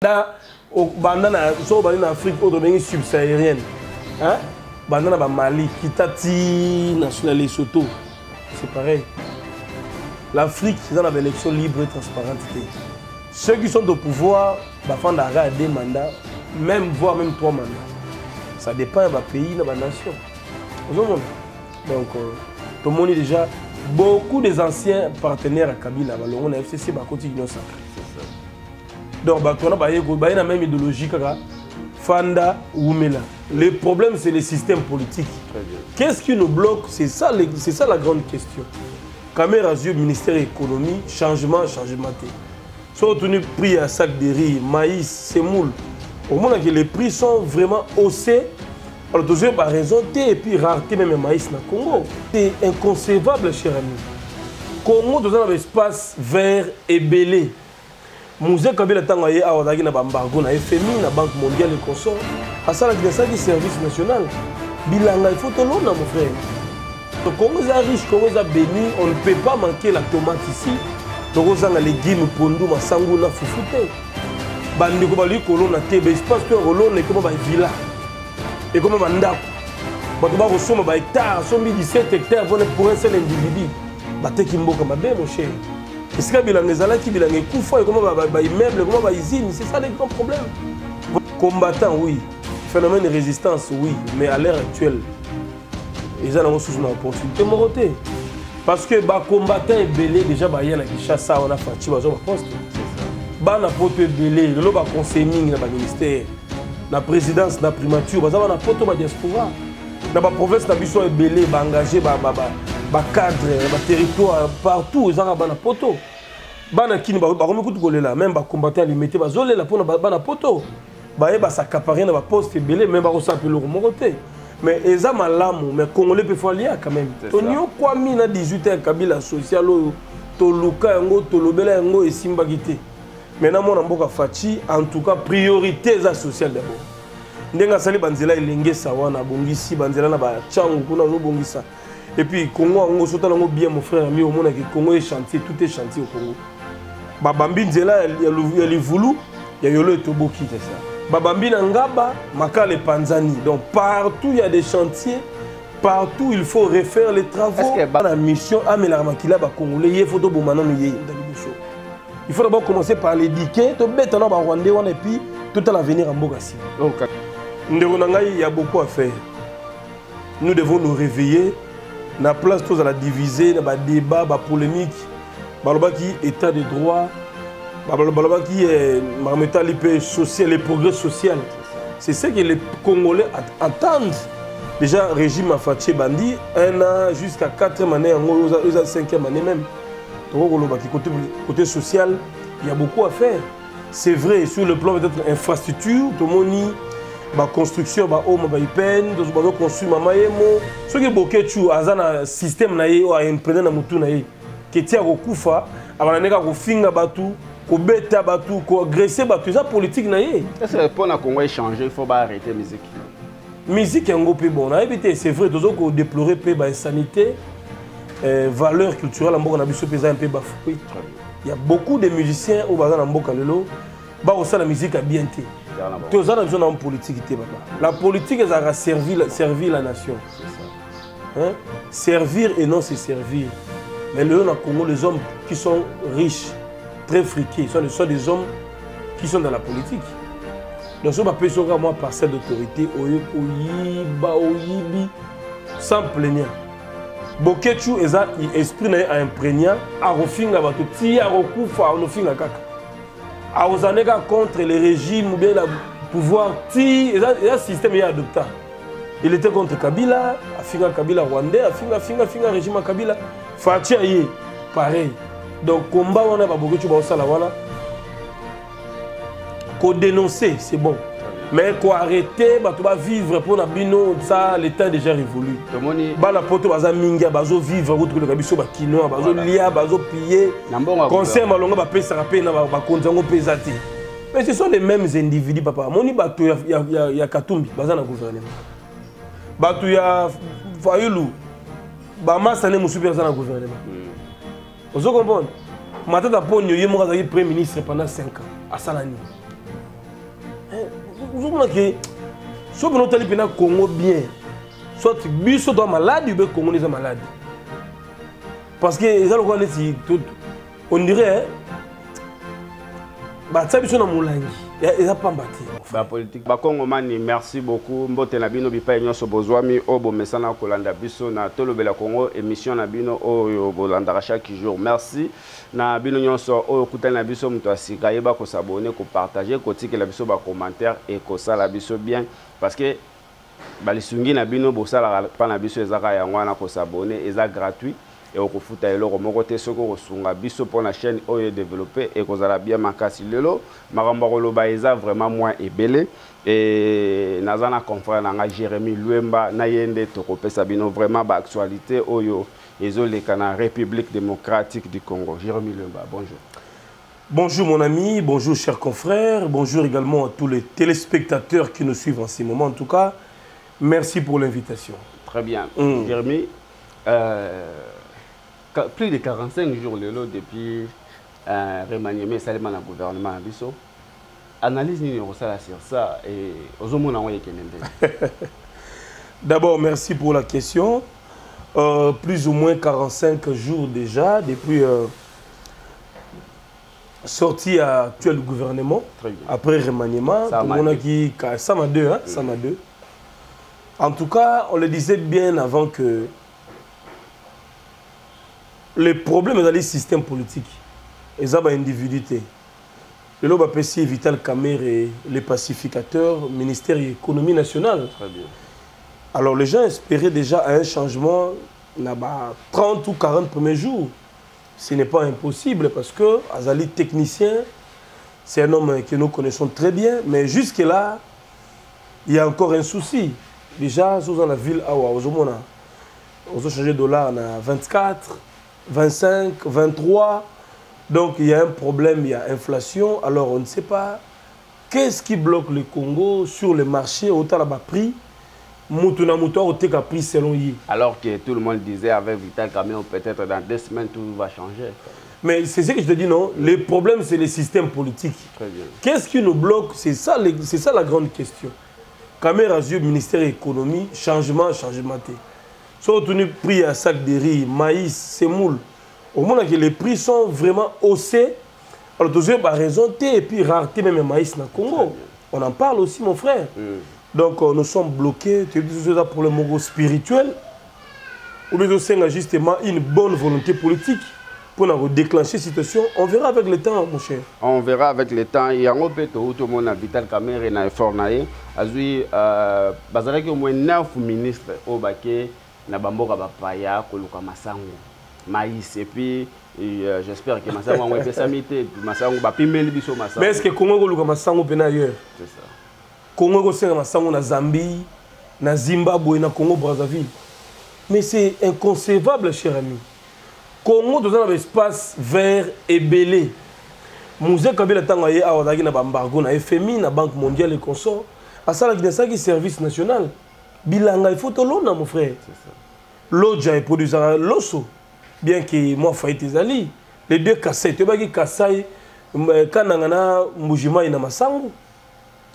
Da banda na so obandi na Afrique oyo tobengi subsaharienne, hein? Banda na ba Mali kita ti na na Lesotho, c'est pareil. L'Afrique eza na ba élection libre et transparente te. Ceux qui sont au pouvoir bafandaka ya deux mandats, même voire même trois mandats. Ça dépend ya ba pays na ba nation. Ozomona? Donc tomoni déjà beaucoup des anciens partenaires ya Kabila balongo na FCC bakoti Union sacrée. Donc bato wana baye baye na même idéologie kaka fanda wumela. Le problème, c'est le système politique. Qu'est-ce qui nous bloque? C'est ça, c'est ça la grande question. Kamerhe yeux ministère économie, changement, changement te. So otuni prix ya sac de riz, maïs, semoule, omonaki les prix sont vraiment haussés. Alors tozwi baraison te, et puis rareté même ya maïs na Congo, c'est inconcevable, cher ami. Congo toza na baespace vert ebele. Mzee Kabila, ntango aye awa, azalaki na baembargo na FMI, na Banque mondiale et consort. Asalaki, asalaki service national. Bilanga, il faut tolona, mon frère. Le Congo eza riche, Congo eza béni. On ne peut pas manquer la tomate ici. Tokozanga légume, pondu, masangu na fufu te. Bandeko baluki kolona te. Baespace to ya kolona ekoma bavilla, ekoma bandako. Bato bakosomba bahectare, asombi 17 hectare pour un seul individu. Bateki mboka mabe, mon cher. Esika bilanga ezalaki, bilanga ekufa, ekoma baimmeuble, ekoma bausine. C'est ça le grand problème. Combattant, oui. Phénomène de résistance, oui. Mais à l'heure actuelle, eza nango susu na opportunité moko te, parce que bacombattant ebele déjà baya na Kinshasa wana. Fatshi bazwa baposte, bana poto ebele lelo baconseil mingi na baministère, na présidence, na primature, baza bana poto, badiaspora na baprovince na biso ebele baengage bacadre na baterritoire partout, ezaka bana poto. Bana kini bakomi kutu kolela. Même bacombattant ya Limete bazolela mpona bana poto bayeba s'accaparer na baposte ebele, mais bakosala mpe eloko moko te. Mais eza malamu, mais congolais mpe faut alia quand même. Toniokwami na 18 ya Kabila. Social oyo toluka yango, tolobela yango, esimbaki te. Maintenant mwana mboka Fatshi, en tout cas priorité eza social d'abord. Ndenge asali banzela elengesa wana, abongisi banzela na bachangu kuna, azobongisa. Et puis Congo yango, sotala yango bien, mon frère ami, omonaki Congo est chantier, tout est chantier au Congo. Babambi nzela ya Livulu, ya Yolo etoboki, babambi na Ngaba, Makala epanzani. Donc partout il y a des chantiers, partout il faut refaire les travaux. Na mission amelaka makila bacongolais, ye faut toboma nanu ye nda liboso. Il faut d'abord commencer par l'éduquer, tobeta na barwandais wana, et puis tout à l'avenir ya mboka nsima. Ndeko na ngai, il y a beaucoup à faire. Nous devons nous réveiller na place tozala diviser na badébat, bapolémique. Balobaki état de droit, balobaki makambo etali mpe social, le progrès social. C'est ce que les Congolais attendent. Déjà régime ya Fatshi bandi un an jusqu'à quatrième année yango, eza cinquième année même. Tokoki kolobaki côté social, il y a beaucoup à faire. C'est vrai, sur le plan peut-être infrastructure, tomoni baconstruction, baoma baipene bazoconstruire Mama Yemo. Soki Boketshu aza na système na ye oyo aimprene na motu na ye keti ya kokufa, abanda ndenge akofinga bato, kobeta bato, koagresse bato, eza politique na ye. Est-ce que mpo na Congo échanger, il faut baarrêter musique? Musique yango mpe, bon, nayebi te. C'est vrai, tozo kodéplorer mpe bainsanité. Valeur culturelle ya mboka na biso mpe eza mpe bafoué. Il y a beaucoup de musiciens oyo baza na mboka lelo, bakosala musique ya bien te. Toza na biso na politique te, papa. La politique ezalaka servir la nation, hein? Servir et non se servir. Mais lelo na Congo, les hommes qui sont riches, très friqués, sont des hommes qui sont dans la politique. Donc so bapesi oka mwa parcelle d'autorité, oyo koyiba, oyibi sans plaignant. Boketshu eza esprit na ye aimprégna, akofinga bato ti akokufa, akofinga kaka, akozala nde kaka contre le régime ou bien la pouvoir ti eza système ye adopta. Il était contre Kabila, afinga Kabila rwandais, afinga, afinga, afinga régime ya Kabila. Fatshi aye, pareil. Donc combat wana baBoketshu baosala wana, kodénoncer, c'est bon, mais koarrêter bato bavivre mpo na bino, ça, le temps déjà révolu. Bana poto baza mingi, bazovivre kutu koleka biso bakinois, bazolia, bazopiller. Conseil malongo bapesaka mpe na bakonzi yango mpe eza te. Mais ce sont les mêmes individus, papa. Amoni bato ya Katumbi baza na gouvernement, bato ya Fayulu, bamasane mosusu mpe baza na gouvernement. Ozo comprendre? Matata Ponyo ye moko azalaki premier ministre pendant 5 ans, asala nini? Ozomona ke soki mpena otali mpena Congo bien, soit biso toa maladi ube Congo nde eza maladi, parce que eza lokola neti on dirait batia biso na molangi, eza pamba te. Bapolitique bakongomani, merci beaucoup. Mbote na bino bipai nyonso bozwami oyo bomesana kolanda biso na Tolobela Congo, émission na bino oyo bolandaka chaque jour. Merci na bino nyonso oyo okutani na biso. Moto ya sika, yeba kos'abonner, kopartager, kotikela biso bacommentaire, ekosala biso bien, parce que balisungi na bino bosalaka mpa na biso ezaka yango wana. Kos'abonner eza gratuit, ekofuta eloko moko te. Soki okosunga biso mpona chaîne oyo edévelopper, ekozala bien makasi. Lelo makambo ya koloba eza vraiment moins ebele e naza na confrère na nga Jérémi Lwemba. Na ye nde tokopesa bino vraiment baactualité oyo ezoleka na République démocratique du Congo. Jérémi Lwemba, bonjour. Bonjour mon ami, bonjour chers confrères, bonjour également à tous les téléspectateurs qui nous suivent en ce moment. En tout cas, merci pour l'invitation. Très bien. Jérémy, plus de 45 jours lelo depuis remaniement esalema na gouvernement na biso. Analyse nini okosala sur ça et ozomona yango ekende ndenge? D'abord, merci pour la question. Plus ou moins 45 jours déjà depuis sortie actuelle du gouvernement. Très bien. Après remaniement, Ça tout le monde qui ça m'a deux, hein, ça m'a deux. En tout cas, on le disait bien avant que le problème est dans le système politique. Et ça, individualité. Lelo bapesi Vital Kamerhe, le pacificateur, ministère de l'économie nationale. Très bien. Alors les gens espéraient déjà un changement là-bas 30 ou 40 premiers jours. Ce n'est pas impossible parce que azali technicien, c'est un homme que nous connaissons très bien, mais jusque-là, il y a encore un souci. Déjà, dans la ville, awa, on a changé de dollar à 24, 25, 23. Donc il y a un problème, il y a inflation. Alors on ne sait pas qu'est-ce qui bloque le Congo sur le marché, autant là-bas prix. Mutu na mutu akoteka prix selon lui. Alors que tout le monde disait avec Vital Kamerhe, peut-être dans 2 semaines, tout va changer. Mais c'est ce que je te dis, non? Le problème, c'est le système politique. Très bien. Qu'est-ce qui nous bloque? C'est ça la grande question. Kamerhe azwi ministère de l'économie, changement, changement. Surtout prix à sac de riz, maïs, semoule. Au moment que les prix sont vraiment haussés, alors tu as raison, et puis rareté même maïs dans le Congo. On en parle aussi, mon frère. Donc nous sommes bloqués. Tu as un problème spirituel. Ou bien c'est justement une bonne volonté politique pour nous déclencher cette situation. On verra avec le temps, mon cher. On verra avec le temps. Yango mpe toutomona Vital Kamerhe na effort na ye, azwi bazalaki au moins 9 ministres oyo bake na bamboka bapaya koluka masango, maïs, et puis j'espère que masango yango epesami te, masango bapimeli biso masango. Mais est-ce que Congo ekoluka masango mpena ailleurs? C'est ça. Congo ekosenga masango na Zambie, na Zimbabwe, na Congo Brazzaville? Mais c'est inconcevable, cher ami. Congo toza na baespace vert ebele. Mzee Kabila, ntango aye awa, azalaki na baembargo na FMI, na Banque mondiale et consort. Asalaki, asalaki service national. Bilanga, il faut tolona, mon frère. Lodja eproduisaka loso, bien que mwa faillite ezali. Les deux Kasai, toyebaki Kasai, Kananga na Mbujimai na masango,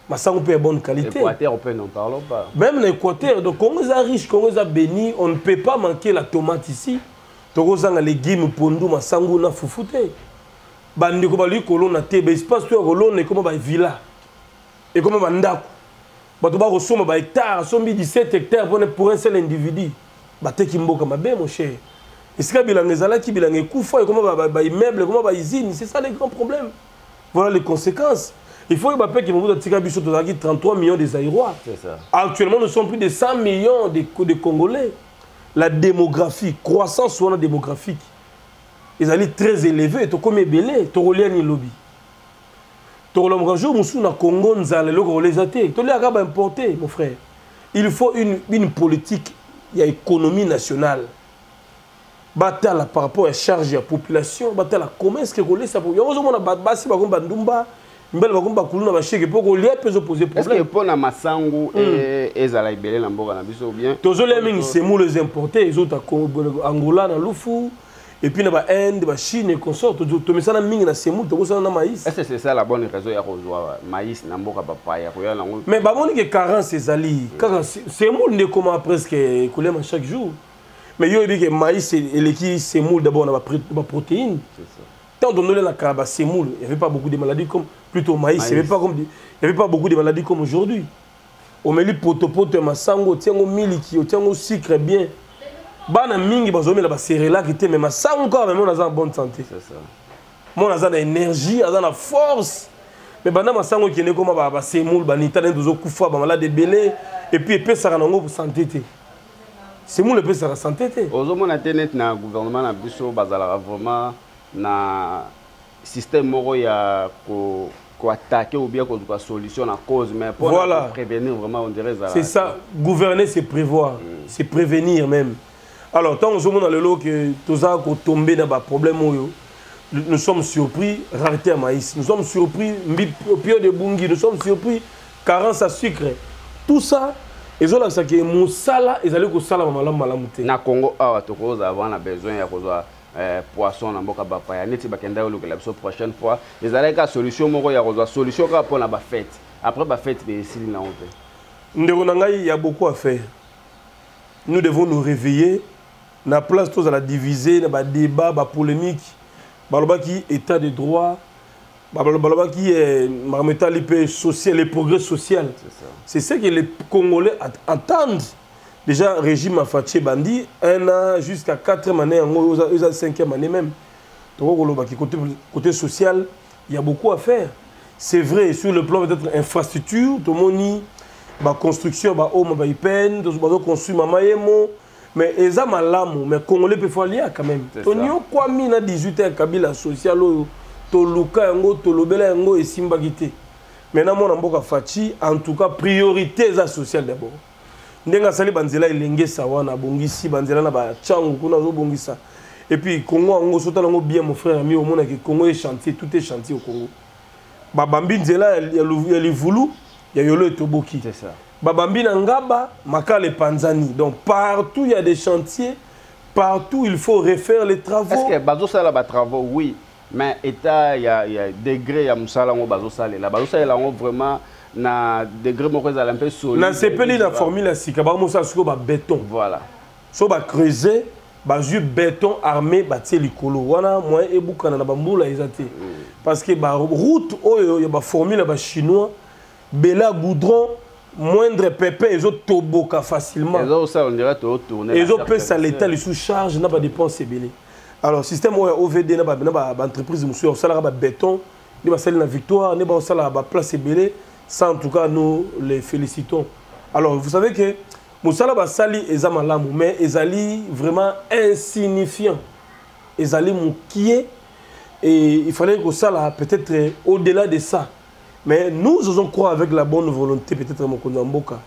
masango mpe ya bonne qualité. Équateur mpe, n'en parlons pas. Même na Équateur. Donc Congo eza riche, Congo eza béni. On ne peut pas manquer la tomate ici. Tokozanga légume, pondu, masango na fufu te. Bandeko balingi kolona te. Baespace to ya kolona ekoma bavilla, ekoma bandako, bato bakosomba bahectare. Asombi 17 hectare mpona pour un seul individu. Bateki mboka mabe, mon cher. Esika bilanga ezalaki, bilanga ekufa, ekoma baimmeuble, ekoma bausine. C'est ça les grands problèmes. Voilà les conséquences. Il faut yeba mpe ke Mobutu atika biso, tozalaki 33 millions de Zaïrois. C'est ça. Actuellement, nous sommes plus de 100 millions de Congolais. La démographie, croissance wana démographique ezali très élevé. Tokomi ebele, tokolia nini lobi? Tokolamuka jour mosusu na Congo, nzala, eloko kolia eza te, toliaka baimporte. Mon frère, il faut une politique ya économie nationale. Batala par rapport ya charge ya population, batala comment est-ce que kolesa yango. Ozomona basi bakomi bandumba, mibali bakomi bakulu na basheke mpo kolia mpe ezopose Est-ce que problème. mpo na masangu ezala ebele na mboka na biso ou bien Tozolia mingi semoule importé, ezota Angola na Lufu, Et puis na ba Inde, ba Chine et consort, tomesana mingi na semoule, tokosana na maïs. Est-ce que c'est ça la bonne raison ya kozwa maïs na mboka bapaya koya nango? Mais bamoni ke carence ezali kaka semoule nde ekoma presque ekolema chaque jour. Mais yo oyebi ke maïs eleki semoule d'abord na baprotéine. Tant on la kala semoule, il y avait pas beaucoup de maladies comme plutôt maïs, il y avait pas comme il y avait pas beaucoup de maladies comme aujourd'hui. Omeli potopoto ya masango, otiango miliki, otiango sucre bien. Bana mingi bazomela baserelaki te, mais masango kaka meme aza na bonne santé, mona aza na énergie, aza na force. Mais banda masango ekende koma basemoule, banita nde tozokufa, bamalade ebele. Et puis epesaka nango santé te, semoule epesaka santé te. Ozomona te neti na gouvernement na biso bazalaka vraiment na système moko ya ko attaquer ou bien kozwa solution na cause, mais pour voilà, prévenir vraiment, on dirait. C'est ça, gouverner, c'est prévoir, c'est prévenir même. Alors tant ozomona lelo ke toza kotomber na baproblème oyo, nous sommes surpris, rareté à maïs, nous sommes surpris, pio de bungi, nous sommes surpris, carence à sucre, tout ça ezolakisa ke mosala ezali kosalama malamu malamu te. Na Congo awa tokozala wana besoin ya kozwa poisson na mboka bapaya neti bakenda kolukela biso prochaine fois. Ezalaki kaka solution moko ya kozwa solution kaka mpona bafete, après bafete mpe esili nango mpe. Ndeko na ngai, ya beaucoup à faire. Nous devons nous réveiller na place tozala diviser na badébat, bapolémique. Balobaki état de droit, balobaki makambo etali mpe social, le progrès social, c'est ce que les Congolais attendent. Déjà régime ya Fatshi bandi un an jusqu'à quatrième année yango, eza cinquième année même. Tokokolobaki côté social, il y a beaucoup à faire. C'est vrai, sur le plan peut-être infrastructure, tomoni baconstruction, baoma, baipene bazoconstruire Mama Yemo, mais eza malamu, mais Congolais mpe faut alia quand même. Toniokwami na 18 ya Kabila. Social oyo toluka yango, tolobela yango, esimbaki te. Maintenant mwana mboka Fatshi, en tout cas priorité eza social d'abord. Ndenge asali banzela elengesa wana, abongisi banzela na bachangu kuna, azobongisa. Et puis Congo yango, sotala yango bien, mon frère ami, omonaki Congo est chantier, tout est chantier au Congo. Babambi nzela ya Livulu, ya Yolo etoboki, babambi na Ngaba, Makala epanzani. Donc partout il y a des chantiers, partout il faut refaire les travaux. Est-ce que bazosala batravaux? Oui, mais état ya degré ya mosala yango bazosalela yango vraiment na degré moko ezala mpe solide? Nasepeli na formule ya sika bamosala sikoyo, babéton. So bacreuser, bazwi béton armé, batie likolo wana, moyen ebukana na bambula eza te, parce que baroute oyo ya baformule ya bachinois, bela goudron, moindre pépin ezotoboka facilement. Ezopesa l'état lisusu charge na badépense ebele. Alors système oyo ya OVD na baentreprise mosusu ya kosalaka babéton, nde basali na Victoire, nde bakosalaka baplace ebele. Ça, en tout cas, nous les félicitons. Alors vous savez que mosala basali eza malamu, mais ezali vraiment insignifiant, ezali mokie, et il fallait kosala peut-être au-delà de ça. Mais nous osons croire avec la bonne volonté, peut-être mokonzi ya mboka,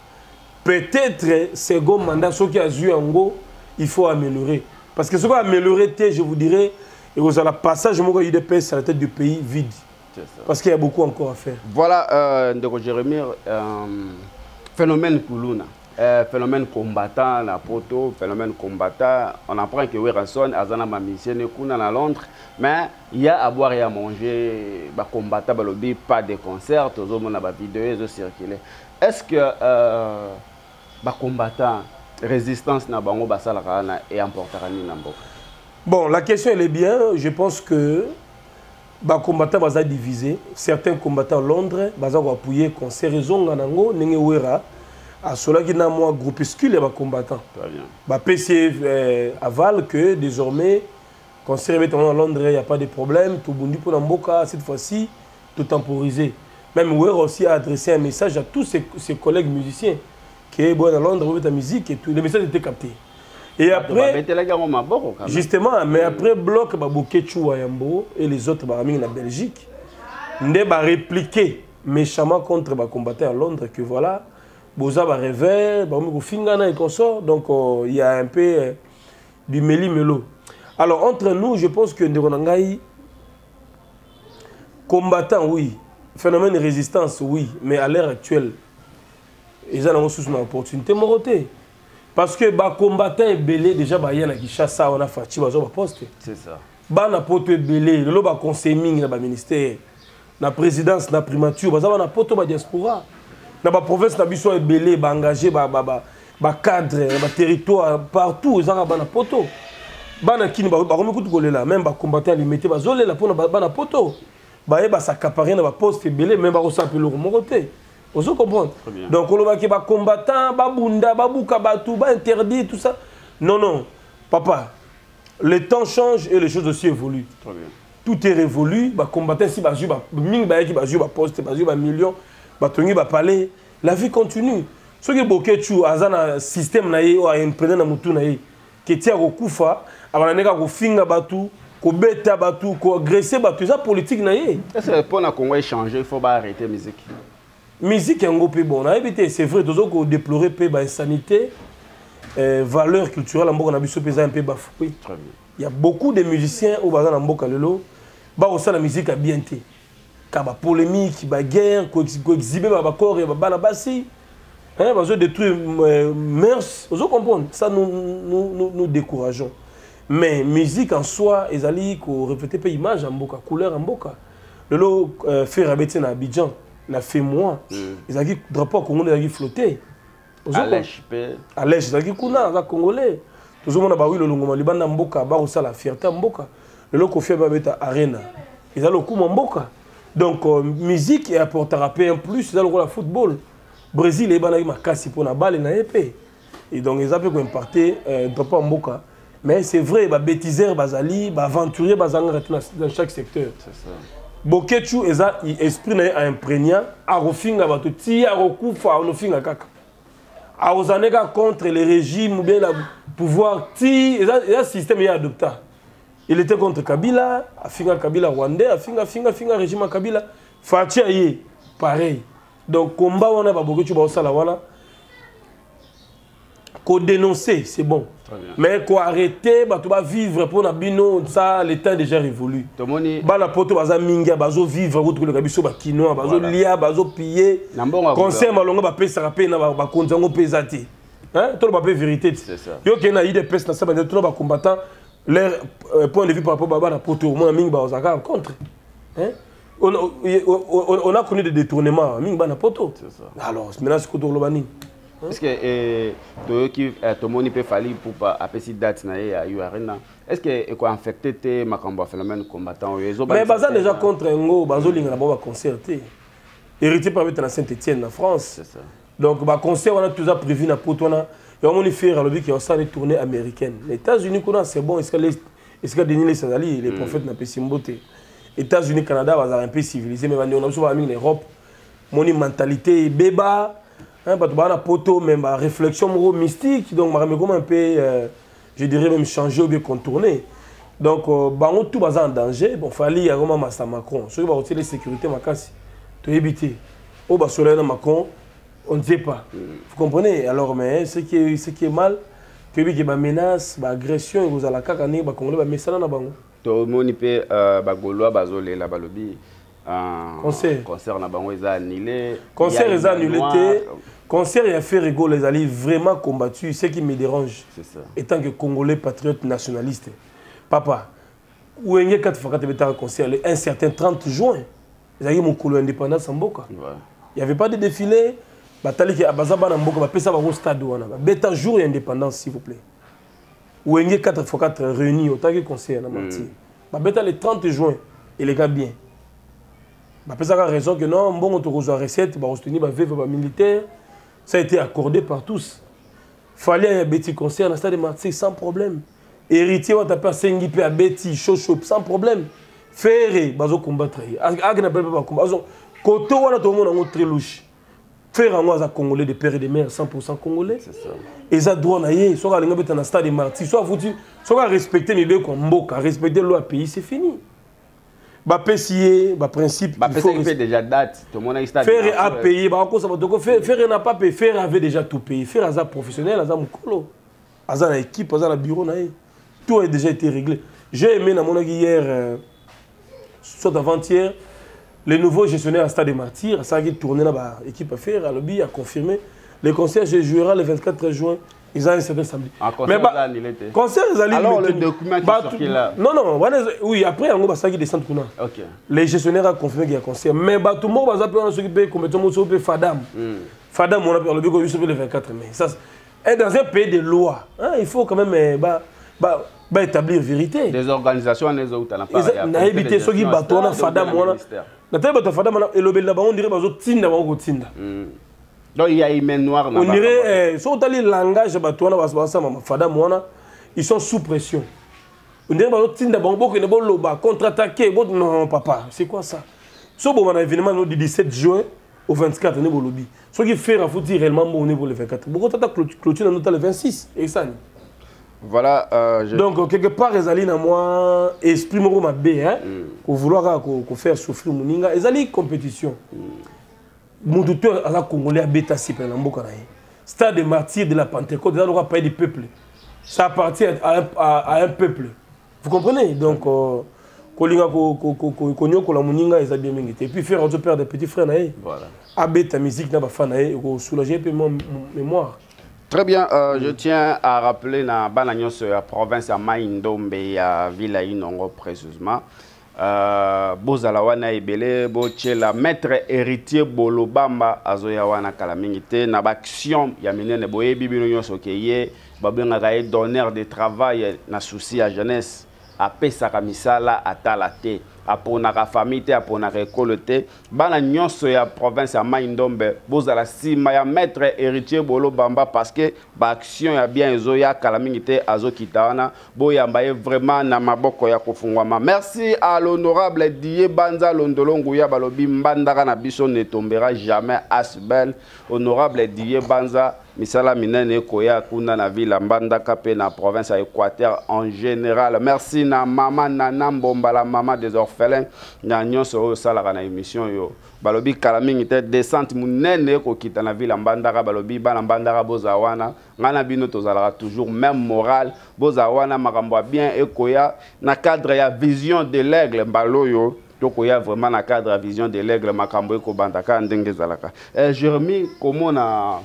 peut-être second mandat soki azwi yango, il faut améliorer, parce que soki améliorer te, je vous dirais, ekozala passage moko ya UDPS à la tête du pays vide, parce qu'il y a beaucoup encore à faire. Voilà, ndeko Jérémie, phénomène kuluna, phénomène combattant na poto, phénomène combattant, on apprend que Werrason aza na bamusicien kuna na Londres, mais il y a à boire et à manger. Bacombattant balobi pas de concert, tozomona bavideo ezocirculer. Est ce que bacombattant, résistance na bango basalaka wana e emportaka nini na mboka? Bon, la question, elle est bien. Je pense que bacombattant baza divisé. Certains combattants Londres baza koappuyer concert ezonga nango, ndenge Wera asolaki na mwa groupuscule ya bacombattant, bapesi aval que désormais concert ebetama na Londres, il y a pas de problème, tobundi mpona mboka. Cette fois-ci totemporiser. Même Wera aussi a adressé un message à tous ses collègues musiciens que bon, na Londres bobeta musique et tout. Le message était capté et après, justement, mais après bloc Baboketshu Yambo et les autres bamingi na Belgique nde barépliquer méchamment contre bacombattants à Londres que voilà, boza barêveur, bakomi kofingana et consort. Donc il y a un peu du méli-mélo. Alors entre nous, je pense que ndeko na ngai, combattant oui, phénomène de résistance oui, mais à l'heure actuelle eza nango susu na opportunité moko te. Parce que bacombattant ebele déjà baya na Kinshasa wana, Fatshi, bazwa baposte. C'est ça. Bana poto ebele lelo baconseil mingi na baministère, na présidence, na primature, baza bana poto, badiaspora na baprovince na biso ebele, baengage bacadre na baterritoire partout, ezaka bana poto. Bana kini bakomi kutu kolela, même bacombattant ya Limete bazolela mpona bana poto baye bas'accaparer na baposte ebele, même bakosala mpe eloko moko te. Ozo comprendre? Très bien. Donc olobaki bacombattant babunda, babuka bato, bainterdit, tout ça, non, non, papa, le temps change et les choses aussi évoluent. Très bien. Tout est révolu. Bacombattant si bazwi mingi, bayaki, bazwi baposte, bazwi bamillion, batongi bapalais, la vie continue. Soki Boketshu aza na système na ye oyo aimprégné na motu na ye ke ti akokufa, abanda ndenge akofinga bato, kobeta bato, koagresser bato, eza politique na ye. Est-ce que pour na Congo échanger, il faut pas arrêter musique? Musique yango mpe, bon, nayebi te. C'est vrai, tozo kodéplorer mpe bainsanité, valeur culturelle ya mboka na biso mpe eza mpe bafoué. Très bien. Il y a beaucoup de musiciens oyo baza na mboka lelo, bakosala musique ya bien te, ka bapolémique, baguerre, koexhiber bacorps ya babana basi, hein, bazo détruire mœurs. Ozo comprendre? Ça, nous décourageons. Mais musique en soi ezali korefléter mpe image ya mboka, couleur ya mboka. Lelo Ferre abeti na Abidjan na FEMOA, ezalaki drapeau ya Congo nde ezalaki flotte. Alèche mpe. Alèche ezalaki kuna, aza Congolais. Tozomona bawilo longoma libanda mboka, bakosala fierté ya mboka. Lelo Koffi abe abeta Arena, eza lokumu ya mboka. Donc musique eapportera mpe un plus. Eza lokola football, Brésil eyebanaki makasi mpona bale na ye mpe, et donc eza mpe koimporter drapeau ya mboka. Mais c'est vrai, babêtiseurs bazali, baaventurier bazangaka te dans chaque secteur. C'est ça. Boketshu eza esprit na ye aimprégna, akofinga bato ti akokufa, anofinga kaka, akozala kaka contre le régime ou bien la pouvoir ti eza système ye adopta. Il était contre Kabila, afinga Kabila rwandais, afinga, afinga, afinga régime ya Kabila. Fatshi aye, pareil. Donc combat wana baBoketshu baosala wana, kodénoncer, c'est bon. Très bien. Mais koarrêter bato bavivre mpona bino, ça, le temps déjà révolu. Tomoni Bana poto baza mingi, bazovivre kutu koleka biso bakinois, bazolia, bazopiller. Na mbongo ya Conseil malongo bapesaka mpe na bakonzi yango mpe eza te. Hein? Toloba mpe vérité ti. C'est ça. Yo okende na UDPS na sa bande, tuna bacombattant leur point de vue par rapport bana poto, omona mingi bazalaka contre. Hein? On a connu des détournements mingi bana poto. C'est ça. Alors maintenant sikoyo tokoloba nini? Est-ce que toyoki, tomoni mpe Fally Ipupa apesi date na ye ya U Arena, est ce que ekoaffecte te makambo ya phénomène combattant oyo? Mais baza déjà contre yango, bazolinga na bango baconcert te. Héritier mpe abeta na Saint Étienne na France. C'est ça. Donc baconcert wana toza prévu na poto wana, yango moni Ferre alobi ke osala tournée américaine na États-Unis kuna, c'est bon. Esika Denis Lessie azali, les prophètes, napesi mbote. États-Unis, Canada, bazala un peu civilisé, mais bandeko na biso baa mingi na Europe, moni mentalité ebeba, hein, bato baa na poto, même baréflexion moko mystique. Donc makambo ekoma un peu, je dirais même changer ou bien contourner. Donc bango tout baza en danger. Bon, Fally akoma masa Macron, soki bakotiele sécurité makasi, toyebi te oyo basolai na Macron, on ne sait pas, vous comprenez? Alors, mais ce qui est mal, toyebi ke bamenace, baagression ekozala kaka ndenge bacongolais bamesana na bango. Tomoni mpe bagaulois bazolela, balobi Concert. Concert na bango eza annulé. Concert eza annulé Noir. te. Concert ya Ferre Gola ezali vraiment combattu. Ce qui me dérange, C'est ça. étant que Congolais, patriote, nationaliste, papa, Wenge 4 fois 4 ebetaka concert le un certain 30 juin, ezalaki mokolo ya indépendance ya mboka. Il y avait pas de défilé. Bataliki baza bana mboka, bapesa bango stade wana, babeta jour ya indépendance. S'il vous plaît, Wenge 4 x 4 réunis otaki concert na Martyr, babeta le 30 juin, eleka bien. Bapesaka raison que non, mbongo tokozwa recette, bakosoutenir baveuves, bamilitaire. Ça a été accordé par tous. Fally abeti concert na stade de Martyr sans problème. Héritier wata mpe asengi mpe abeti chaud chaud sans problème. Ferre bazocombattre ye, akena mpe bakomba koto wana, tomona yango très louche. Ferre yango aza Congolais de père et de mère, 100 Congolais. C'est ça. Eza droit na ye. Soki alingi abeta na stade de Martyr, so afuti, soki arespecte mibeko ya mboka, arespecte loi ya pays, c'est fini. Bapesi ye baprincipe. Bapesaki mpe déjà date, tomonaki stade. Ferre a payé, bakokosa bato ko Ferre n'a pas payé. Ferre avait déjà tout payé. Ferre aza professionnel, aza mokolo, aza na équipe, aza na bureau na ye, tout a déjà été réglé. J'ai aimé, namonaki hier, soit avant-hier, le nouveau gestionnaire à stade des Martyrs asalaki tourner na baéquipe à Ferre, alobi, a confirmé le concert, je jouera le 24 juin. Eza un certain samedi. Ah, concert Mais eza annulé te. Concert ezali Alors, le maintenu. document qui circule là. Non, non, wana oui, après yango basalaki descente kuna. Les gestionnaires a confirmé qu'il y a concert. Mais bato moko baza mpe wana soki mpe compétition moko soki mpe Fadam. Fadam wana mpe alobi ko biso mpe le 24 mai. Ça, et dans un pays de loi, hein, il faut quand même ba établir vérité. Des organisations wana ezouta na part ya Nayebi te soki comité de bato wana gestion ya Fadam stade, wana ministère. Natali bato ya Fadam wana, elobeli na bango, on dirait bazotinda bango kotinda. Donc il y a une noire na On bango. dirait, soki otali langage ya bato wana basala Fadam wana, ils sont sous pression. On dirait bazotinda bango bokende boloba contre-attaquer. Non papa, c'est quoi ça? So boma na événement no du 17 juin au 24 ne bolobi. Soki faire afuti réellement bon pour le 24. Bokotata clôture na le 26 esani. Voilà, je Donc quelque part ezali na moi esprit moko mabe, hein, ko vouloir kaka ko faire souffrir moninga, ezali compétition. Mutu to aza congolais abeta sipe na mboka na ye. Stade de martyr de la Pentecôte eza lokola pays du peuple. Ça appartient à un peuple. Vous comprenez? Donc kolinga konyokola moninga eza bien mingi te. Et puis faire auto perdre des petits frères na ye. Voilà. Abeta musique na ba fan na ye ko soulager pe mon mémoire. Très bien, je tiens à rappeler na bana nyonso ya province ya Mai-Ndombe ya ville ya Inongo précisément. Bozala wana ebele botiela maître héritier Bolobamba azoya wana kala mingi te na ba action ya minene boyebi bino nyonso ke ye babengaka ye donneur de travail na souci ya jeunesse, apesaka misala atala te, aponaka famille te, aponaka ekolo te. Bana nyonso ya province ya Mai-Ndombe bozala nsima ya maître héritier Bolobamba parce que ba action ya bien ezoya kala mingi te, azokita wana boyamba ye vraiment na maboko ya kofungwama. Merci à l'honorable Dié Banza Londolongo ya balobi mbandaka na biso ne tombera jamais asbel. Honorable Dié Banza, misala minene ekoya kuna na ville ya Mbandaka pe na province ya Équateur en général. Merci na mama Nana Mbomba, la mama des orphelins, na nyonso oyo osalaka na émission yo. Balobi kala mingi te descente monene ekokita na ville ya Mbandaka, balobi bana Mbandaka boza wana, ngai na bino tozalaka toujours même moral, boza wana makambo ya bien ekoya na cadre ya vision de l'aigle. Mbala oyo tokoya vraiment na cadre ya vision de l'aigle, makambo ekobanda kaka ndenge ezalaka. Jérémie, komona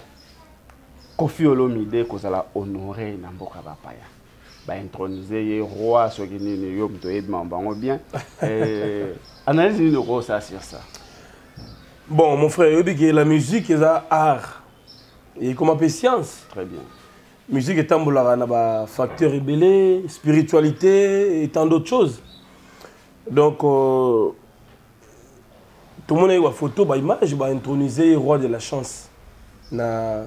Koffi Olomide kozala honoré na mboka bapaya, baintroniser ye roi soki nini, yo moto oyebi makambo yango bien. Analyse nini okosala sur ça? Bon, mon frère, oyebi ke la musique eza art et comment mpe science. Très bien. Musique etambolaka na bafacteur ebele, spiritualité et tant d'autres choses. Donc tomona ye bafoto, baimage, baintroniser ye roi de la chance na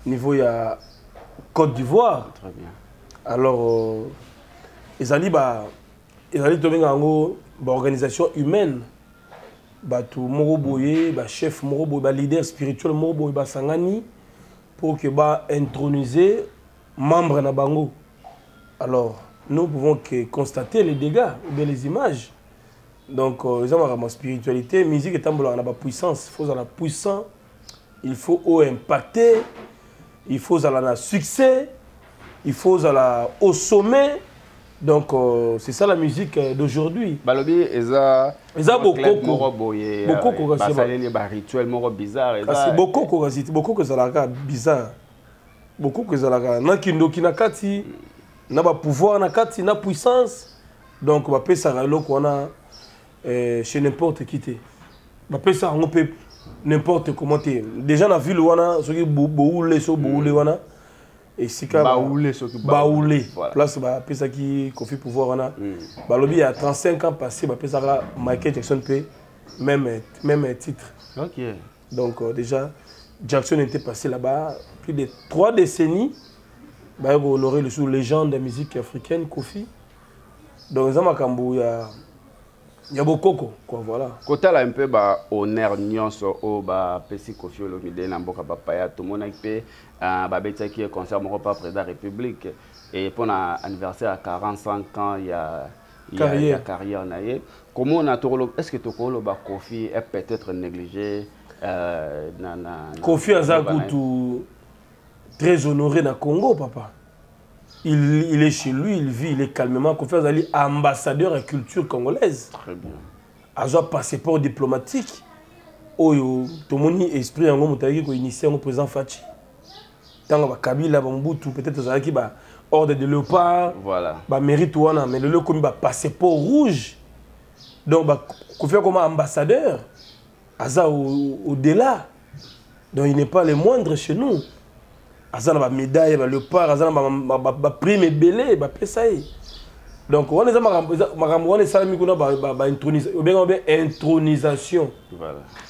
niveau ya Côte d'Ivoire. Très bien. Alors ezali ba ezali tobenga yango baorganisation humaine, bato moko boye, bachef moko boye, baleader spirituel moko boye basangani pour que baintroniser membre na bango. Alors nous pouvons que constater les dégâts ou bien les images. Donc eza makambo ya spiritualité. Musique etambolaka na bapuissance, faut ozala puissant, il faut oimpacter, il faut ozala na succès, il faut ozala au sommet. Donc c'est ça la musique d'aujourd'hui. Balobi eza Eza mwa club bokoko. moko boye, Bokoko kasi basaleli ba rituel moko bizarre, eza Kasi bokoko, kasi bokoko ezalaka bizarre. Bokoko ezalaka na kindoki na kati, na ba pouvoir na kati, na puissance. Donc bapesaka eloko wana chez n'importe qui te. Bapesaka yango mpe n'importe comment te. Déjà na ville wana soki boule so boule wana esika Baoulé soki baoulé. Voilà. Place bapesaki Koffi pouvoir wana. Balobi ya 35 ans passé bapesaka Michael Jackson mpe même titre. Donc déjà Jackson était passé là-bas plus de 3 décennies. Bah, honorer le sous légende de la musique africaine Koffi. Donc eza makambo ya bokoko quoi, voilà. Kotala un peu ba honneur nyonso oyo bapesi Koffi Olomide na mboka bapaya, tomonaki mpe babetaki ye concert moko pa président République et mpona anniversaire ya 45 ans ya Carrière. ya carrière na ye. Komona tokolo, est ce que tokoloba Koffi est peut-être négligé na Koffi aza mboka na ye? Kutu très honoré na Congo, papa. Il est chez lui, il vit, il est calmement. Koffi azali ambassadeur ya culture congolaise. Très bien. Azwa passeport diplomatique oyo tomoni esprit yango moto ayaki koinitie yango, président Fatshi. Ntango bakabila, bamobutu, peut-être ezalaki ba ordre de léopard. Voilà. Bamérite wana, mais lelo ekomi bapasseport rouge. Donc Kofi akoma ambassadeur, aza au-delà. Donc il n'est pas le moindre chez nous. Aza na bamédaille, baléopard, aza na baprime ebele bapesa ye. Donc wana eza makambo wana esalami kuna, obengaka be intronisation.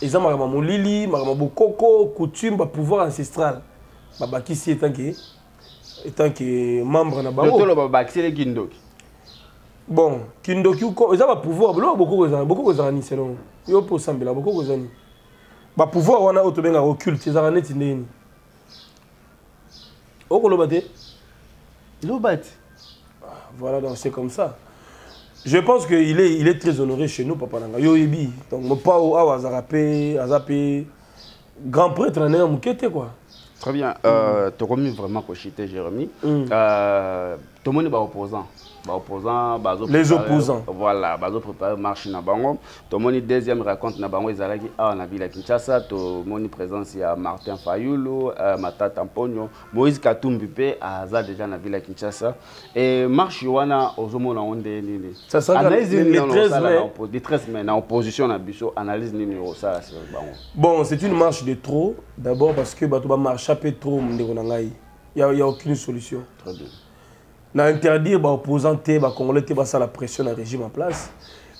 Eza makambo ya molili, makambo ya bokoko, coutume, bapouvoir ancestral. Babakisi etant que membre na bango. Toloba bakiseleki ndoki. Bon, kindoki eza bapouvoir, biloko bokoko. Ezala bokoko, ezala nini selon yo mpo osambela? Bokoko eza nini? Bapouvoir wana oyo tobengaka occulte ezalaka neti ndeni? Okoloba te. Loba te. Voilà, donc c'est comme ça. Je pense que il est très honoré chez nous, papa nanga. Yo yebi. Donc mopao awa azaka pe, aza pe grand prêtre na ndenge moke te, quoi. Très bien. Tokomi vraiment kochuter, Jérémy. Tomoni baopposant, baopposant bazo Les opposants. Voilà, bazo préparer marche na bango. Tomoni deuxième rencontre na bango ezalaki awa na ville ya Kinshasa. Tomoni présence ya Martin Fayulu, Matata Mponyo, Moïse Katumbi mpe aza déjà na ville ya Kinshasa. Et marche wana, ozomona ngo nde nini? Ça sera Analyse le nini 13 osala mai. Le 13 mai, na opposition na biso, analyse nini osala sur bango? Bon, c'est une marche de trop. D'abord parce que bato ba marche pe trop, ndeko na ngai. Il y a aucune solution. Très bien. Na interdire ba opposant te, ba congolais te basala pression na régime en place.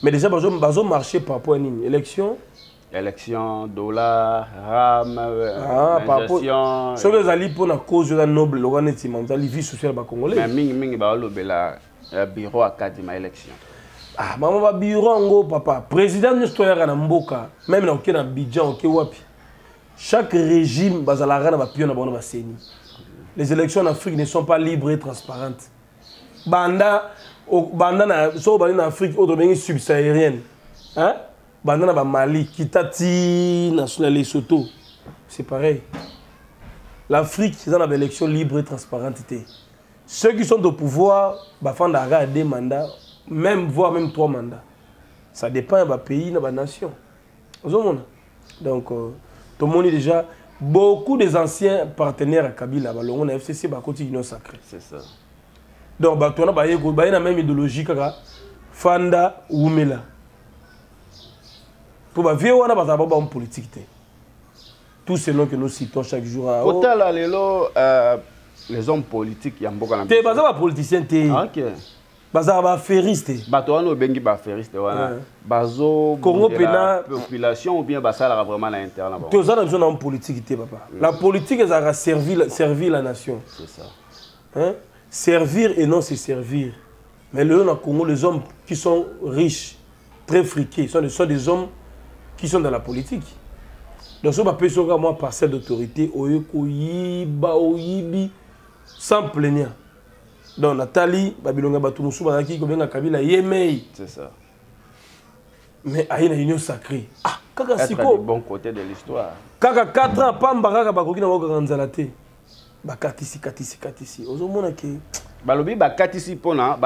Mais déjà bazo bazo marcher par rapport à nini? Élection. Élection, dollar, ram, Ah, par rapport ingestion. Soki ezali mpona cause eza noble, lokola neti ezali vie sociale bacongolais. Mais mingimingi balobela bureau akadima élection. Ah, mama, babureau yango, papa président nyonso toyaka na mboka, même na oke na Abidjan, oke wapi, chaque régime bazalaka na bapion na bango na baCENI. Les élections en Afrique ne sont pas libres et transparentes. Banda banda na so obandi na Afrique oyo tobengi subsaharienne, hein? Banda na bamali, kita ti na Lesotho, c'est pareil. L'Afrique eza na baélection libre et transparente te. Ceux qui sont au pouvoir bafandaka ya deux mandats, même, voire même trois mandats, ça dépend ya bapays na banation. Ozomona, donc tomoni déjà beaucoup des anciens partenaires ya Kabila balongo na FCC, bakoti Union sacrée. C'est ça. Donc bato wana baye baye na même idéologie kaka, fanda wumela, mpo bavieux wana bazala bao bahomme politique te, tous ces noms que nous citons chaque jour, ah, oh. Kotala lelo les hommes politiques ya mboka na Te, baza bapoliticien te. Ah, ok. Bazalaka baaffairiste te. Bato wana obengi baaffairiste wana, bazo Congo pena- population ou bien basalaka vraiment na interne na bango? Toza na biso na homme politique te, papa. La politique ezalaka servir la nation. C'est ça. Hein? Servir et non se servir. Mais le na Congo, les hommes qui sont riches, très friqués, sont des hommes qui sont dans la politique. Donc so bapesi oka mwa parcelle d'autorité, oye koyiba, oyibi sans plaignant. Donc natali babilonga, bato mosusu bazalaki kobenga Kabila ye mei. C'est ça. Mais aye na Union sacrée, ah, kaka être sikoyo du bon côté de l'histoire. Kaka 4 ans pamba kaka, bakoki na bakokaka nzala te, bakatisi katisi katisi, ozomona ke Balobi bakatisi mpona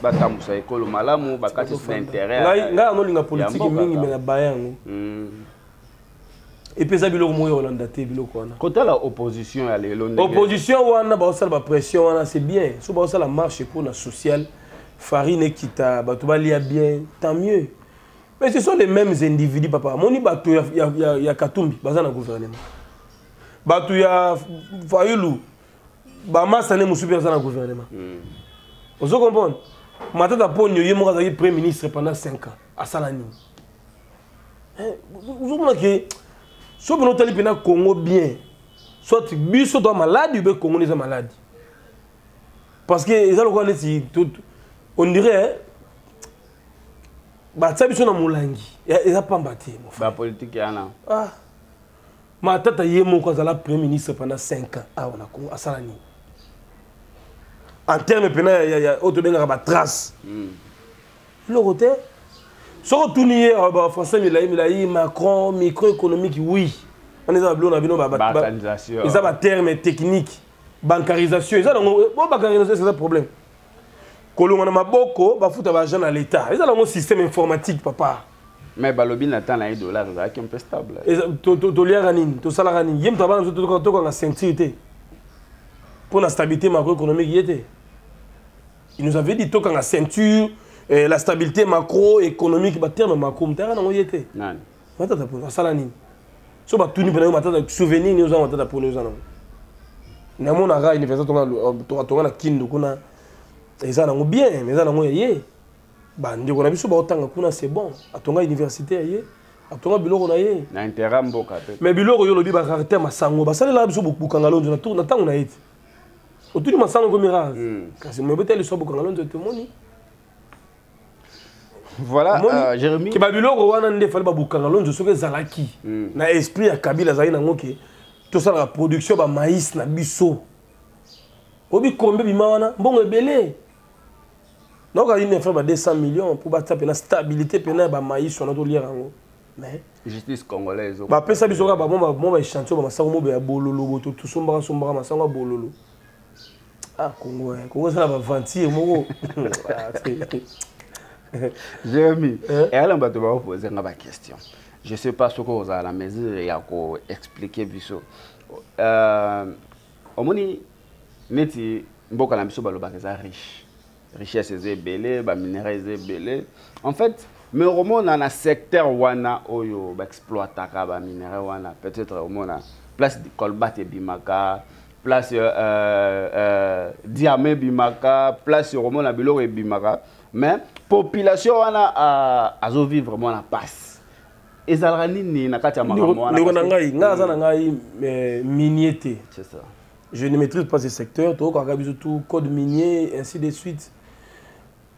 batambusa ekolo malamu, bakatisi na intérêt ngai ngai anolinga ya politike mboka mingi kaka. Me na baya yango. Epe eza biloko moko ya kolanda te, biloko wana. Kotala opposition ya lelo Opposition wana baosala bapression wana, c'est bien. So baosala marche mpona social, farine ekita, bato balia bien, tant mieux. Mais ce sont les mêmes individus, papa. Moni bato ya Katumbi baza na gouvernement, bato ya Fayulu, bamasane mosusu mpe baza na gouvernement. Ozo comprendre? Matata Ponyo ye moko azalaki premier ministre pendant 5 ans, asala nini? Ozomona ke so mpena otali mpena Congo bien, soit biso toa maladi ube Congo nde eza maladi, parce que eza lokola neti on dirait batia biso na molangi, eza pamba te, mon frère. Bapolitike yana. Ah. Matata ye moko azala premier ministre pendant 5 ans awa na Congo, asala nini en terme mpena oyo tobengaka batrace? Eloko te. Soki otuni ye, bafrançais milai milai, Macron, microéconomique, oui, wana eza babiloko na bino Balkanisation. Eza baterme technique, bancarisation eza nango bo bancarisation eza problème, kolonga na maboko bafuta baagent na l'État, eza nango système informatique, papa. Mais balobi na temps na ye dollar ezalaki un peu stable. Toliaka nini, tosalaka nini? Ye moto abana biso tokanga ceinture te mpo na stabilité macroéconomique. Ye te, il nous avait dit tokanga ceinture, la stabilité macroéconomique, baterme macro, moto ayaka nango ye te. Nani? Matata Ponyo asala nini? So batuni mpena yo, Matata, souvenir nini oza Matata Ponyo oza nango? Namonaka université tonga na Kindu kuna, eza nango bien, mais eza nango ya ye. Bandeko na biso baotanga kuna, c'est bon. Atonga université ya ye, atonga biloko na ye. Na intérêt mboka te. Mais biloko oyo olobi, barareté ya masango, basalelaka biso Bukanga Lonzo na ntango na ye te. Otuni masango ekomi rare, kasi mobeta liso Bukanga Lonzo temoni. Voilà, Jérémy. Ke babiloko wana nde efali babukanga lonzo. Soki ezalaki na esprit ya Kabila, azalaki nango ke tosalaka production bamaïs na biso, obi kombe bima wana mbongo ebele. Naoka une fois ba 200 millions mpo batia mpena stabilité mpena ya bamaïs wana, toliaka yango, mais Justice congolaise. Bapesa biso kaka bamwa baéchantillon, bamasango mobe ya bololo bo tosombaka sombaka masango ya bololo. Ah, Congo, Congo eza na baventure moko. Jérémy, eyala bato baopose nga baquestion, je sais pas soki ozala na mesure ya koexpliquer biso. Omoni neti mboka na biso balobaka eza riche, richesse eza ebele, baminerai eza ebele en fait, mais okomona na secteur wana oyo baexploitaka baminerai wana, peut-être omona place cobalt ebimaka, place diamant ebimaka, place okomona biloko ebimaka, mais population wana azovivre mwana pasi. Ezalaka nini na kati ya makambo wana? Ndeko na ngai, ngai aza na ngai minier te. C'est ça. Je ne maîtrise pas ce secteur. Tokokaka biso tout code minier, ainsi de suite.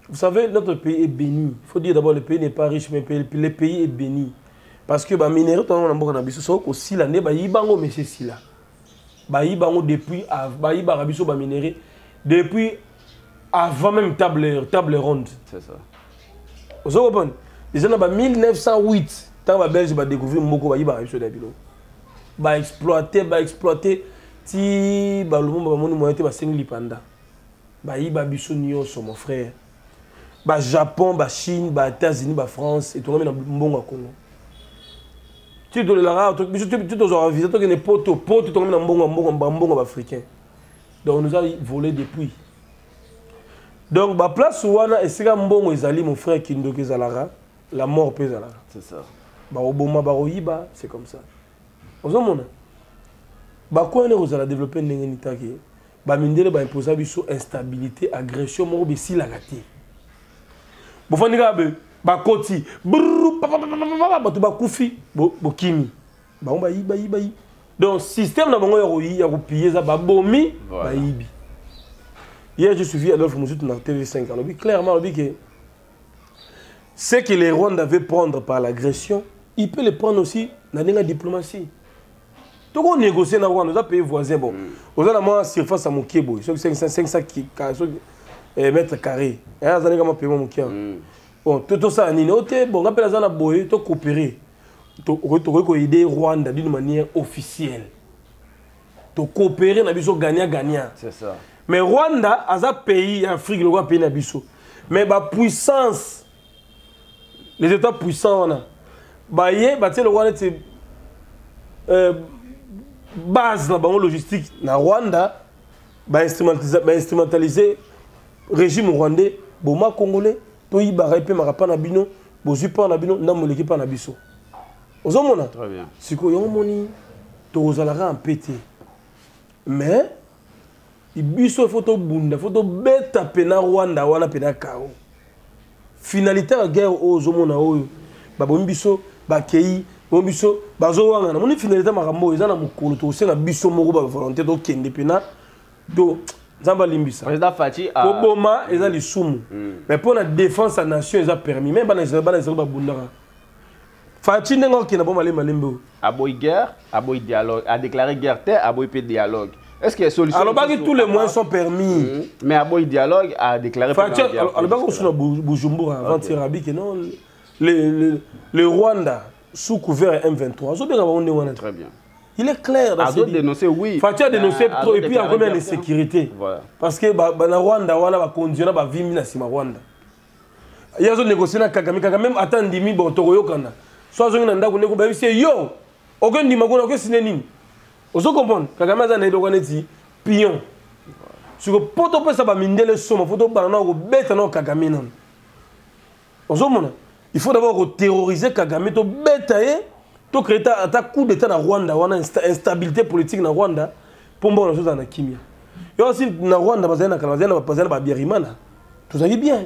Vous savez, notre pays est béni. Il faut dire d'abord, le pays n'est pas riche, mais le pays est béni, parce que baminerai tongo na mboka na biso, soki kosila nde bayibango, monsieur, sila bayibango depuis, bayibaka biso baminerai depuis avant même table ronde. C'est ça. Ozo comprendre, déjà na ba 1908, ntango babelge badécouvrir moko, bayibaka biso na biloko, baexploite, baexploite ti balumumba bamoni moyen te, basengi lipanda, bayiba biso nyonso. Mon frère, bajapon, bachine, baétats-Unis, bafrance etongami na mbongo ya Congo. Ti tolelaka biso, ti tozwaka visa tokende Poto, Poto etongami na mbongo, mbongo, bambongo baafricain. Donc on nous a volé depuis. Donc baplace wana esika mbongo ezali, mon frère, kindoki ezalaka, la mort mpe ezalaka. C'est ça. Bakoboma, bakoyiba, c'est comme ça. Ozomona bakoya nde kozala développe ndenge nini taki bamindele baimposa biso instabilité, agression moko besilaka te. Bofandi kaka be, bakoti, bato bakufi, bokimi bango, bayiba yiba. Donc système na bango ya kopiller eza babomi, bayibi. Hier, j'ai suivi Adolphe Muzito na TV5, alobi clairement, alobi ke ce que les Rwandais avaient prendre par l'agression, il peut le prendre aussi na ndenge ya diplomatie. Tokonégocier na Rwanda, oza pays voisin. Bon, oza na mwa surface ya moke boye, soki 500 soki mètre carré, aza ndenge mwa pays mwa moke. Bon, tosala nini o te? Bon, nga mpe naza na boye, tocoopérer, tokoki koaider Rwanda d'une manière officielle, tocoopérer na biso gagnant gagnant. C'est ça. Mais Rwanda aza pays ya Afrique lokola pays na biso, mais bapuissance, les états puissants wana baye batie lokola neti base na bango logistique na Rwanda, bainstrumentaliser régime rwandais: boma congolais, toyibaka, epemaka mpa na bino, bozwi mpa na bino ndambo eleki mpa na biso. Ozomona sikoyo yango moni tokozalaka mpe te. Mais biso faut tobunda, faut tobeta pena Rwanda wana pena kao. Finalité ya guerre oyo ozomona oyo babomi biso, bakei bomi biso, bazowangana moni. Finalité makambo oyo eza na mokolo tokosenga biso moko bavolonté, tokende pena to Nzambe alimbisa. Président Fatshi. Koboma eza lisumu, mais mpo na défense ya nation eza permis. Même bana Israel, bana Israel babundaka. Fatshi ndenge okende bo malembe malembe oyo. Aboyi guerre, aboyi dialogue, a déclaré guerre te, aboyi mpe dialogue. Est-ce que solution? Alobaki tous les moyens sont permis. Mais aboyi dialogue, a déclaré. Fatshi alobaki osu na Bujumbura avant-hier, abi ke non, le Rwanda sous couvert ya M23 azobenga bango ndenge wana. Très bien. Il est clair dans ce dénoncé, oui. Fatshi a dénoncé trop et puis encore une insécurité. Voilà. Parce que ba, na Rwanda wana ba conditiona ba vimi na sima Rwanda. Ye azo négocier na Kagame. Kagame ata ndimi, bon, tokoyokana. So azongi na ndako, ndeko bayebisi ye: yo oke ndima kuna, oke sine nini. Ozo comprendre? Kagame aza na eloko neti pion. Siko mpo topesa bamindele soma, fo tobanda na kobeta na Kagame nano. Ozomona, il faut d'abord koterroriser Kagame, tobeta ye, tocréer ata coup d'état na Rwanda wana, instabilité politique na Rwanda, mpo mboka na biso ozala na kimia. Yo asi na Rwanda bazali na kala, bazali na baBiarimana, tozali bien.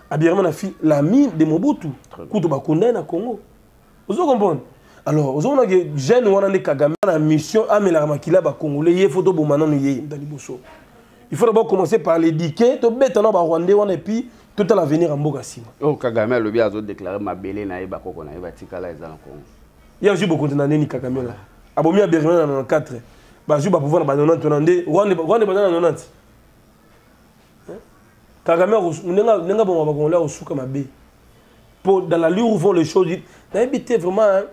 Habyarimana fut l'ami de Mobutu, kutu bakunda ye na Congo. Ozo comprendre? Alors ozomona ke jeune wana nde Kagame na mission amelaka makila ya bacongolais. Ye fo toboma nanu ye nda liboso. Il faut d'abord commencer par l'éduquer, tobeta na barwandais wana, et puis totala avenir ya mboka nsima. Oyo Kagame alobi, azodéclarer mabele na ye, bakoko na ye batikala, eza na Congo. Ye azwi bokonzi na nini? Kagame la abomi Habyarimana na 94, bazwi bapouvoir na ba 90 wana nde Rwanda baza na 90. Kagame, ndenge aboma bacongolais, akosuka mabe. Po dans l'allure où vont les choses, nayebi te vraiment, hein.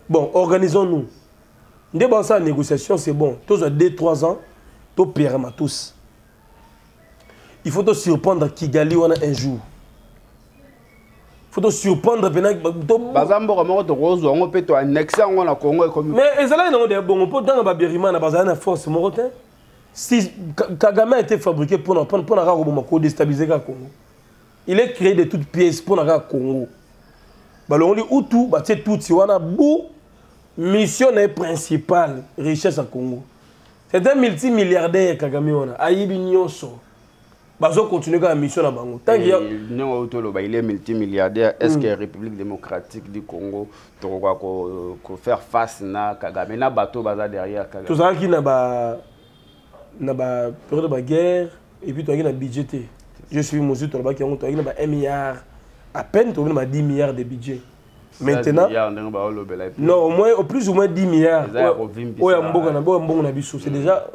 Bon, organisons-nous nde basala négociation, c'est bon. Tozwa 2 3 ans, topérama tous. Il faut tosurprendre Kigali wana un jour, faut tosurprendre mpena. Baza mboka moko, tokozwa yango mpe toannexe yango na Congo, ekomi. Mais ezalaki nango de bongo, mpo ntango baBiarimana bazali na force moko te. Si Kagame a été fabriqué mpona kaka koboma, kodéstabiliser kaka Congo, il est créé de toutes pièces mpona kaka Congo. Balongoli Hutu, batie Tutsi wana. Bu mission na ye principale, richesse ya Congo. C'est un multimilliardaire, Kagame wana, ayibi nyonso. Bazocontinue kaka mission na bango. Ndenge oyo toloba, il est multimilliardaire, est ce que République démocratique du Congo tokoka kofaire face na Kagame na bato baza derrière Kagame? Tozalaki na ba période ya baguerre, et puis tozalaki na budget te. Je suis mosu, tolobaki yango, tozalaki na ba 1 milliard à peine, tokomi na ba 10 milliards de budget maintenant. Non, au moins, au plus ou moins 10 milliards oyo ya mboka na oyo ya mbongo na biso. C'est déjà,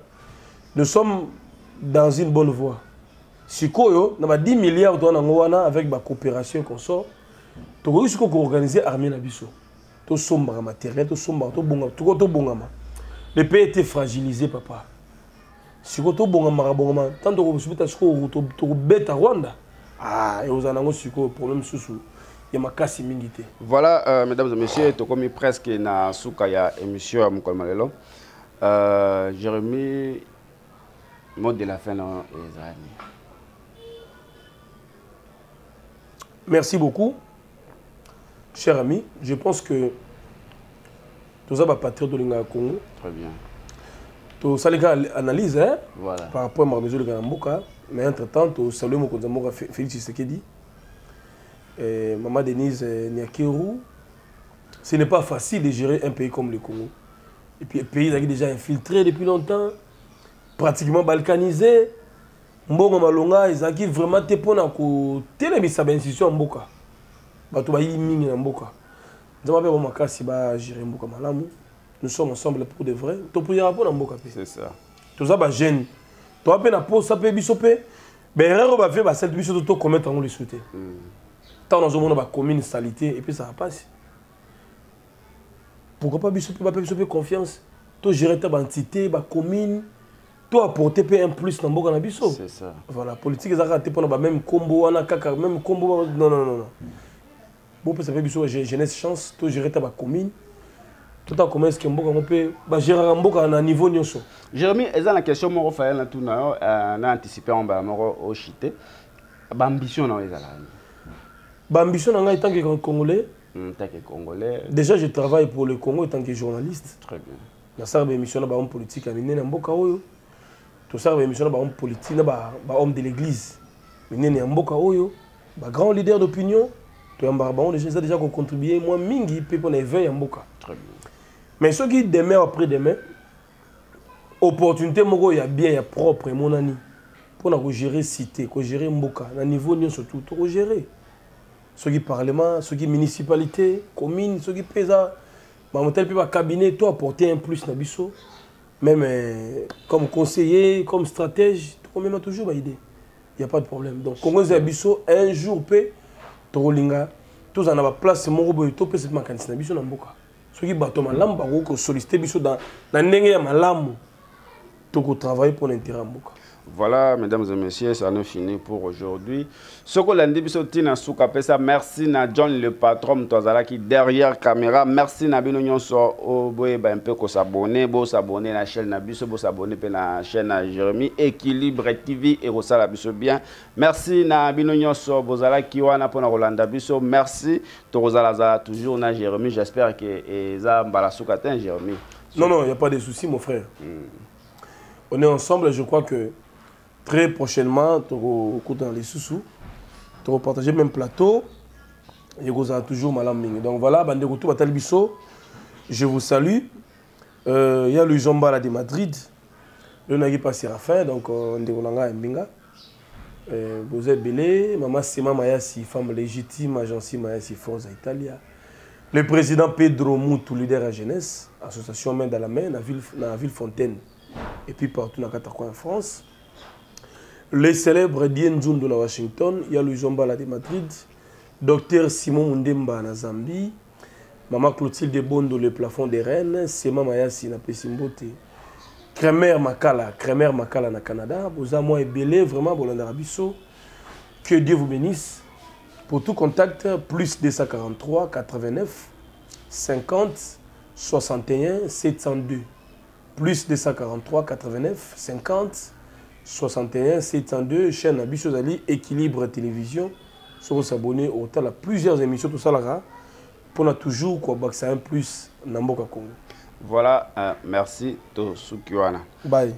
nous sommes dans une bonne voie. Sikoyo na ba 10 milliards toza nango wana, avec bacoopération consort, tokoki sikoyo koorganiser armée na biso, tosombaka matériel, tosombaka, tobonga, toko tobongama. Le pays était fragilisé, papa. Sikoyo tobongamaka, bongama. Tant tokobeta sikoyo, tokobeta Rwanda. Ah, ekozala nango sikoyo problème susu ya makasi mingi te. Voilà, mesdames et messieurs, tokomi presque na suka ya émission ya mokolo malelo. Jérémie, mot de la fin na ezali? Merci beaucoup, cher ami. Je pense que toza bapatriote, tolingaka Congo. Très bien. Tosali kaka analyse, hein, voilà. par rapport à makambo ezoleka na mboka. Mais entre temps, tosalue mokonzi ya mboka Félix Tshisekedi, Maman Denise Nyakeru. Ce n'est pas facile de gérer un pays comme le Congo, et puis pays ezalaki déjà infiltré depuis longtemps, pratiquement balkanisé. Mbongo malonga ezalaki vraiment te mpona kotelemisa bainstitution ya mboka. Bato bayi mingi na mboka. Nzambe ape bango makasi, bagérer mboka malamu. Nous sommes ensemble pour de vrai. Topriera mpo na mboka mpe. C'est ça. Toza bajeune, toza mpe na posa mpe biso mpe baerreur oyo bavie basali biso, tocommettre yango lisusu te. Ntango nazomona bacommune salité, epesaka mpasi. Pourquoi pas biso mpe bape biso mpe confiance, togérer ta baentité, bacommune, to apporter mpe un plus na mboka na biso. C'est ça. Voilà, politique eza kaka te mpona bameme nkombo wana, kaka même nkombo. Non, non, non, non, bopesa mpe biso jeunesse chance, togérer ta bacommune, tota comment est ce que mboka yango mpe bagéraka mboka na niveau nyonso. Jérémie, eza na question moko faya na tuna yo, na anticipe yango mbala moko oshite. Baambition na yo ezalaka nini? Baambition na ngai tant que Congolais? Tant que Congolais. Déjà, je travaille pour le Congo en tant que journaliste. Très bien. Nasala baémission na bahomme politique ya minene ya mboka oyo, tosala baémission na bahomme politique, na bahomme de l'église minene ya mboka oyo, bagrand leader d'opinion, toyambaka bango. Déjà eza déjà kocontribue mwa mingi mpe mpona éveil ya mboka. Très bien. Mais soki demain, après demain, opportunité moko ya bien, ya propre emonani mpona kogérer cité, kogérer mboka na niveau nyonso, tu tokogérer. Soki parlement, soki municipalité, commune, soki mpe eza bamotali mpe bacabinet, to apporter un plus na biso, même comme conseiller, comme stratège, tokomema toujours baidée, y a pas de problème. Donc Congo eza ya biso. Un jour mpe tokolinga tozala na baplace moko boye, topesa mpe makanisi na biso na mboka. Soki bato malamu bakoki kosollicite biso na ndenge ya malamu, tokotravaille pour l'intérêt ya mboka. Voilà, mesdames et messieurs, ça nous finit pour aujourd'hui. Soki olandi biso tina suka pesa merci na John le patron moto azalaki derrière caméra. Merci na bino nyonso boyeba un peu ko s'abonner, bo s'abonner na chaîne na biso, bo s'abonner pe na chaîne na Jérémie Équilibre TV et kosala biso bien. Merci na bino nyonso bozalaki wana pona kolanda biso. Merci tokozala zala toujours na Jérémie. J'espère que eza mbala suka te Jérémie. Non non, il y a pas de souci mon frère. On est ensemble, je crois que très prochainement tokokutana lisusu, tokopartage même plateau, ekozala toujours malamu mingi. Donc voilà, bandeko tu batali biso, je vous salue. Ya Louis Mbala de Madrid, le naki pas Séraphin, donc ndeko na ngai mbinga boza ebele. Mama Sema Mayasi, femme légitime, agence Mayasi Forza Italia, le président Pedro Moutou, leader à jeunesse, association main dans la main na ville Fontaine et puis partout na kata coin en France. Le célèbre Dien Nzundu na Washington, ya Louis Mbala de Madrid, Docteur Simon Mundemba na Zambie, Maman Clotilde Bondo, le plafond des Rennes, Sema Mayasi na Pesimbote, Kremer Makala, Kremer Makala na Canada, boza moi ebele vraiment bolanda biso. Que Dieu vous bénisse. Pour tout contact, plus 243 89 50 61 702. Plus 243 89 50 61 702. Chaîne na biso ezali Équilibre Télévision. Soki s'abonner otala plusieurs émissions tosalaka mpona toujours kobakisa un plus na mboka Congo. Voilà, merci tosuki wana. Bye.